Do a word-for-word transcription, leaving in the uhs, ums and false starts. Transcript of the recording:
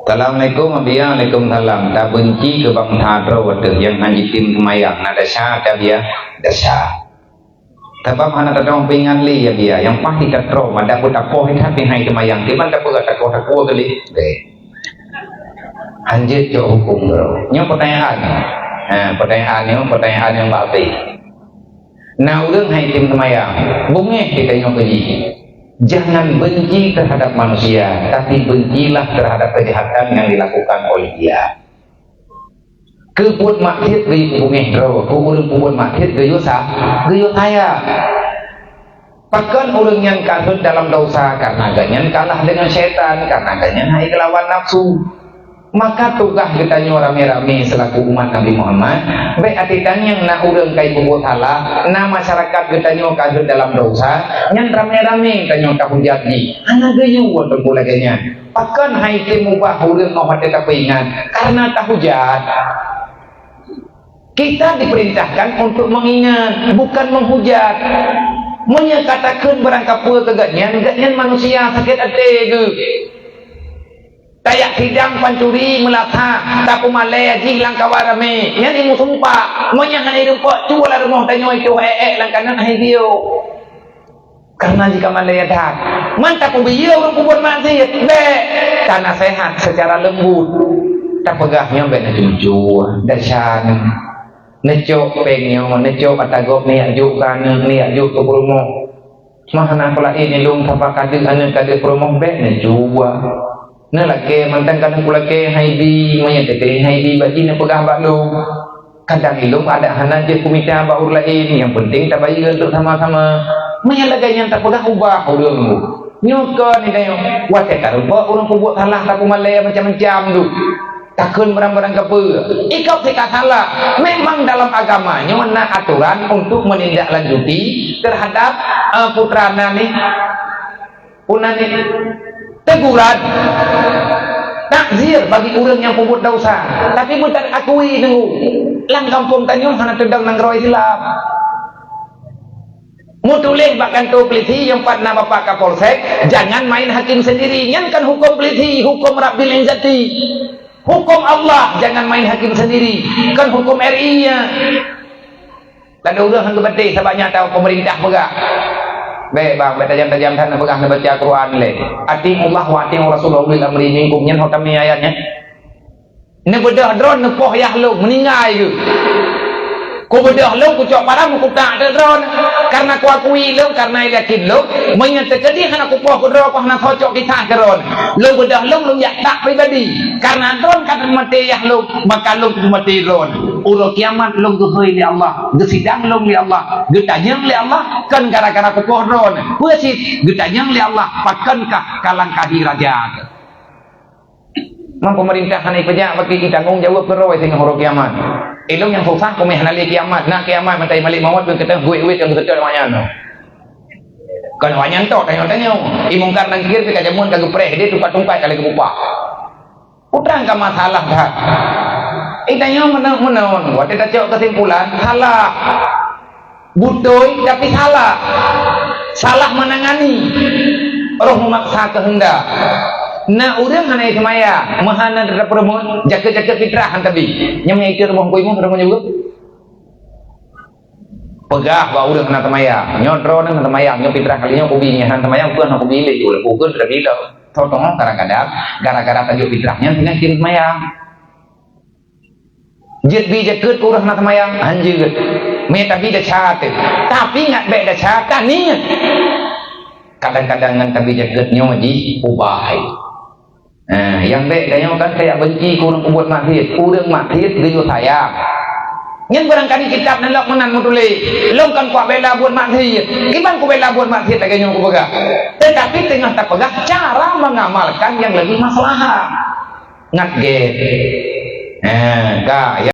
Assalamualaikum, Abiya. Waalaikumsalam. Tabenci keu bansa droe teuh nyang hana jitem seumayang. Na desya teuh, Abiya? Desya. Sabab hana tatong peuingat lé, ya, Abiya. Nyang pasti tatroe, madak pun tapoh, tapi hai seumayang. Kiban tapeugah takoh-takoh keu lé. Deh. Hanjeuet cok huköm droe. Nyoe peutanyaan. Ha, peutanyaan nyoe, peutanyaan nyang babe. Na ureuëng hai tem seumayang, beungéh geutanyoe keu jih. Jangan benci terhadap manusia, tapi bencilah terhadap kejahatan yang dilakukan oleh dia. Keu buet maksiet geuyue beungéh droe, keu ureuëng peubuet maksiet geuyue sa-, geuyue sayang. Pakon ureuëng nyan ka rhot dalam dosa, karena gobnyan kalah dengan syaitan, karena gobnyan hai geulawan nafsu. Maka tugaih geutanyoe ramé-ramé selaku umat Nabi Muhammad, bék até tanyong na ureuëng ka jipeubuet salah, na masyarakat geutanyoe ka rhot dalam dosa, nyan ramé-ramé tanyoe tahujat jih. Hana geuyue teungku lagée nyan. Pakon hai tem ubah ureuëng ngon watée tapeuingat, karena tahujat. Kita diperintahkan untuk mengingat, bukan menghujat. Meunyoe ka takheun barang kapeue keu gobnyan, gobnyan manusia sakét até geuh. Tajak sidang pancuri, meulasa, tapeumalée jih lam kawan ramé, nyan ilmu sumpah. Meunyoe hana irumpok, cuba lam rumoh tanyoe itu ék-ék lam kanan hai biôh. Karena jika malée that, man tapeubiyeu ureuëng peubuet maksiet, bék tanaseuhat secara lembut. Tapeugah nyoe bék neucucu, desya nyoe. Neucok péng nyoe, neucok ata gob, neujak jok keu aneuk, neujak jok keu peurumoh. Mah na peulaén ilong sapa kadeuek aneuk kadeuek peurumoh bék neucuba. Neulakée mantong kadang kulakée hai bi, meunyoe teuntée hai bi bak jih neupeugah bak lôn. Kadang ilong adak hana jeuet kumita bak ureuëng laén, nyang penting tabayeue untuk sama-sama. Meunyoe lagée nyan tapeugah ubah ureuëng. Nyoe kon tanyoe, watée tarumpok ureuëng peubuet salah tapeumalée macam-macam tu. Takheun barang-barang kapeue. Ikau sika salah. Memang dalam agama nyoe na aturan untuk menindaklanjuti terhadap, eh, putra na ni. Unan ni teguran, takzir bagi ureuëng nyang peubuet dosa. Tapi meutan akui nunggu. Lam gampông tanyoe hana teudong nanggroe Islam. Meutuléh bak kantô polisi nyang pat na Bapak Kapolsek, jangan main hakim sendiri. Nyan kan huköm polisi, huköm Rabbil Izzati. Huköm Allah, jangan main hakim sendiri. Kan huköm R I nya. Ladôm ureuëng han geupatéh sabab nyang tahu pemerintah peugah. Bék bang, bék tajam-tajam that neupeugah neubaca Quran lé. "Ati'ullah wa ati'ur rasul wa ulil amri minkum," nyan ho tamé ayat nyan. Neubeudôh droe neupoh yah lôn, meuninggai geuh. Kubeudôh lôn, kucok param, kutak droe. Karena kuakui lôn, karena yakin lôn, meunyoe teukeudi hana kupoh keudroe, ku hana cocok kisah keudroe. Lôn beudôh lôn, lôn jak tak pribadi. Karena droe ka teumaté yah lôn, maka lôn teumaté droe. Uroe kiamat lôn geuhôi lé Allah, geusidang lôn lé Allah, geutanyong lé Allah, kon gara-gara kupoh droe. Peue cit geutanyong lé Allah, pakonkah ka langkah di raja? Mang pemerintah hana ipeujak bagi itanggong jaweueb keudroe singoh uroe kiamat. Ilong nyang susah kumeh hana lé kiamat, na kiamat mantong malik mawöt pih keuteuh guet-guet nyang geuseutôt awaknyan. Kon awaknyan tok tanyoe-tanyoe. I Mungkar Nakir pih ka jameun ka geupreh, dia tungkat-tungkat ka lheueh geupupah. Utrang ka masalah that. Itanyoe meunan-meunan, watée tacok keusimpulan, salah. Beutôi, tapi salah. Salah menangani. Roh memaksa kehendak. Na ureuëng hana seumayang, meuhana teutap peurumoh, jakeuet-jakeuet fitrah han tabi. Nyang meuitu rumoh kuimuh, rumoh nyang peugah bak ureuëng hana seumayang. Nyoe droeneuh hana seumayang, nyoe fitrah kali nyoe kubi nyan hana seumayang, peue hana kubi lé, ulôn ukeue teutapi lom. Contoh, kadang-kadang gara-gara tajok fitrah nyan singoh seumayang. Jeuet bi jakeuet ureuëng hana seumayang, hanjeuet. Mé tabi desya teuh. Tapi ngat bék desya ka niet. Kadang-kadang ngon tabi jakeuet nyoe jih ubah. Nah, nyang bék tanyoe kan kaya benci keu ureuëng peubuet maksiet. Ureuëng maksiet geuyue sayang. Nyan barangkali kitab neulok meunan meutuléh. Lôn kan kuak bela buet maksiet. Kiban kubela buet maksiet lagée nyoe kupeugah. Tetapi teungoh tapeugah cara mengamalkan yang lebih maslahat. Ngat gét. Nah, ka, ya.